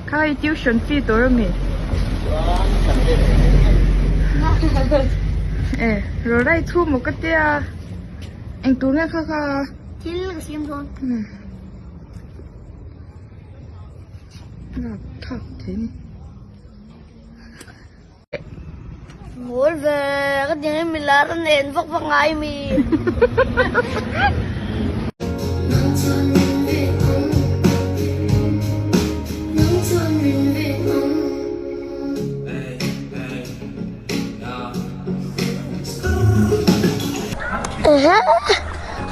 Kha i tuition fee tur ami? E rawlai thu maw ka tia eng tur nge kha kha? Thil ka siam dawn. Thlak thei ni. Mawl ve ka ti nge milar a nen vak vak ngai mi. Ehe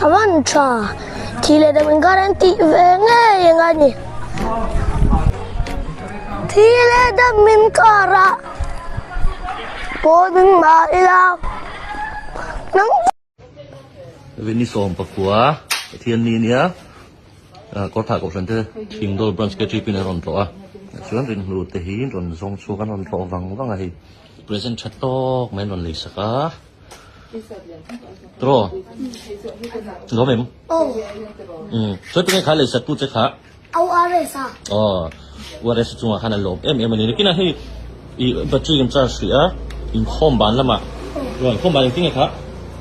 a van tha thi leh dam inkar an tih ve ngei ang a ni. Thi leh dam inkar ah pawn in mah ila nang Vini 14 Pathian ni nia Kawrthah Kohhran te Thingdawl Branch KTP in a rawn tlawh a chuan rinhlu te hi rawn zawng chhuak an rawn tlawh vang vang a hei present tha tawk mai an rawn lei sak a tiraw lawm em chuan tinge kha lei sak tu che kha ORS a. Aw, ORS chungah khan a lawm em em a ni. Nakinah hei i battery kan charge hrih a, inkhawm ban lamah rawn inkhawm ban engtin nge kha?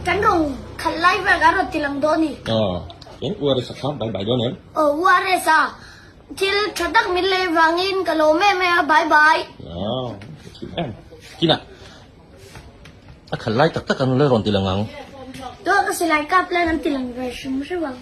Kan rawn khalh lai vel kan rawn ti lang dawn ni. Aw, chuan ORS a kha bye bye dawn em? Aw, ORS a thil tha tak min lei vangin ka lawm em em a, bye bye. Aw, ka thih em. Kinah a khalh lai tak tak an rawn ti lang ang. Tuah ka silai kap lai kan ti lang ve hrim hrim ang.